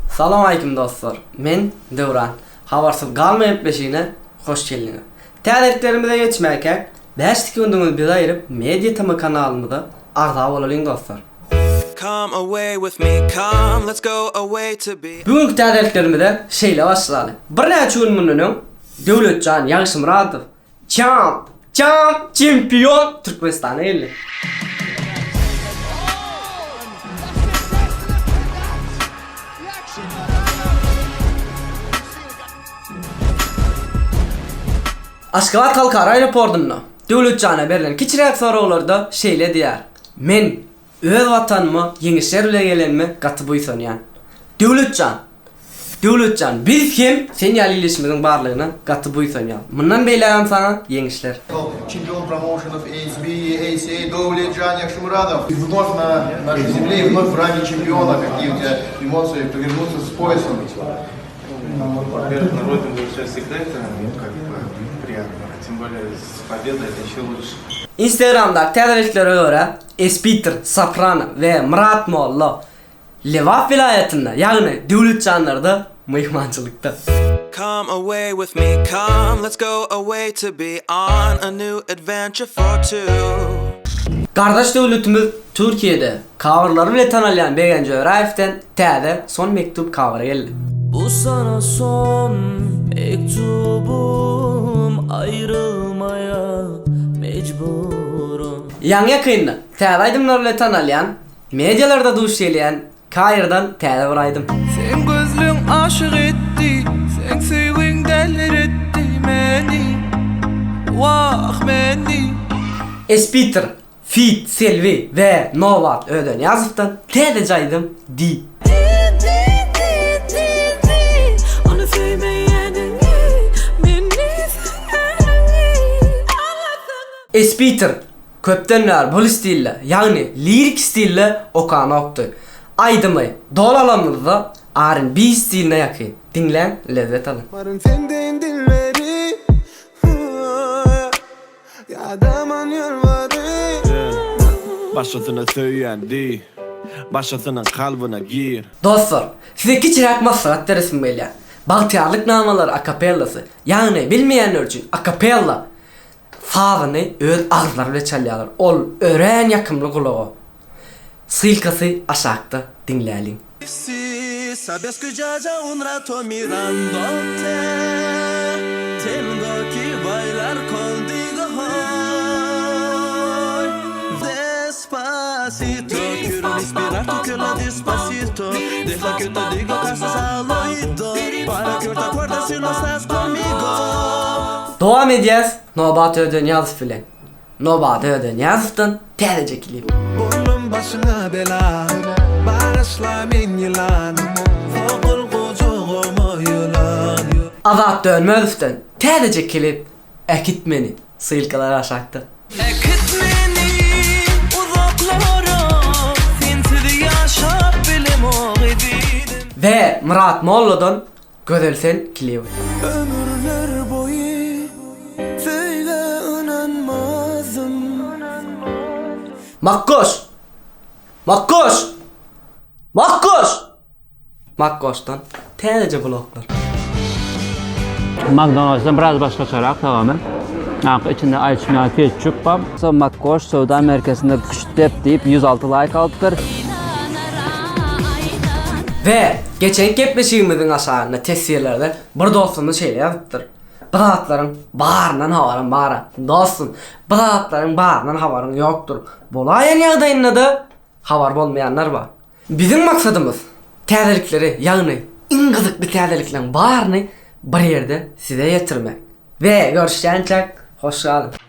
Salowmalikim dostlar! Men Döwran. Habarsyz galma gepleşigine hoş geldiňiz. Täzeliklerimize geçmäkäk, bäş sekundyňyzy bize aýyryp Media TM kanalymyza agza bolalyň dostlar. Come away with me, come, let's go away to be. Bu günki täzeliklerimize şeýle başlaly. Birnäçe gün mundan öň Döwletjan Ýagşymyradow Çamp! Çamp! Çempion! Türkmenistana geldi. Aşgabat halkara aeroportunda Döwletjana berlen kiçiräk soraglarda şeýle diýýär, Men öz Watanyma ýeňişler bilen gelenime gaty buýsanýan. Döwletjan! Döwletjan, biz hem sen ýaly ildeşimiziň barlygyna gaty buýsanýas. Mundan beýlägem saňa ýeňişler! Çempion promouşenow ASB, ACA Döwletjan Ýagşymyradow wnow na našeý zemle i wnow w range çempiona kakiý u tebýa emosiýa powernutsya s poýasom. Во-первых, на родину возвращаться всегда это, ну, как бы приятно, а тем более с победой это еще лучше. Instagramdaky täzeliklere görä, Espiter, Soprano we Myrat Molla Lebap welaýatynda, ýagny Döwletjanlarda myhmançylykda. Come away with me, come, let's go away to be on a new adventure for two. Gardaş döwletimiz Türkiýede coverlary bilen tanalýan Begenç Öräýewden täze Son mektup covery geldi. Bu sana son mektubum aýrylmaýa mejburum. Ýaňy-ýakynda täze aýdymlary bilen tanalýan Medialarda duş gelýän Kairdan täze bir aýdym. Seň gözleň aşyk etdi, seň söýgiň däliretdi meni, wah meni. Espiter, feat Selbi we Nobat Ödenýazowdan täzeje aýdym Di. Di di di di di Ony söýmeýäniňi meni söýýäniňi Aňlasaňa. Espiter, Köpden bäri bul stilde, ýagny lirik stilde okanokdy. Aýdymy doly alanymyzda R&B stiline ýakyn. Diňläň, lezzet alyň. Baryn senden dilberi Ýadaman ýolbary. Başgasyna söýýän diý, başgasynyň kalbyna gir. Dostlar, size kiçiräk maslahat beresim gelýär. Bagtyýarlyk namalary akapellasy, ýagny bilmeýänler üçin akapella Sazyny öz agyzlary bilen çalýarlar. Ol örän ýakymly gulaga. Ssylkasy aşakda diňläliň. Si sabes que ya ya un rato mirandote Tengo que bailar contigo hoy Despacito Quiero respirar tu piel despacito Deja que te diga cosas al oído Para que te acuerdes si no estás conmigo Dowam edýäs Nobat Ödenýazow bilen. Nobat Ödenýazowdan täzeje klip. Boldum başyňa bela, Bagyşla men ýylan, Sokul gujagyma ýylan. Azat Dönmezowdan täzeje klip Äkit meni, ssylkalar aşakda. Äkit meni uzaklara, Sensiz ýaşap bilemok ezizim. We Myrat Molladan Gözel sen klibi. Ömürler boýy söýgä ynanmazdym. Makgoş! Makgoş! Makgoş! Makgoşdan täzeje bloglar. McDonald'sdan biraz başgaçarak tagamy. Aňky içinde aýçma, ketçup bar. Soň Makgoş söwda merkezinde küştdep diýip 106 laýk alypdyr. We geçenki gepleşigimiziň aşagynda teswirlerde bir dostumyz şeýle ýazypdyr, Bu zatlaryň baryndan habarym bar-a. Dostum, bu zatlaryň baryndan habaryň ýokdur. Bolaýan ýagdaýynda-da habar bolmaýanlar bar. Biziň maksadymyz täzelikleri, ýagny iň gyzykly täzelikleriň baryny bir ýerde size ýetirmek. We görüşýänçäk hoş galyň.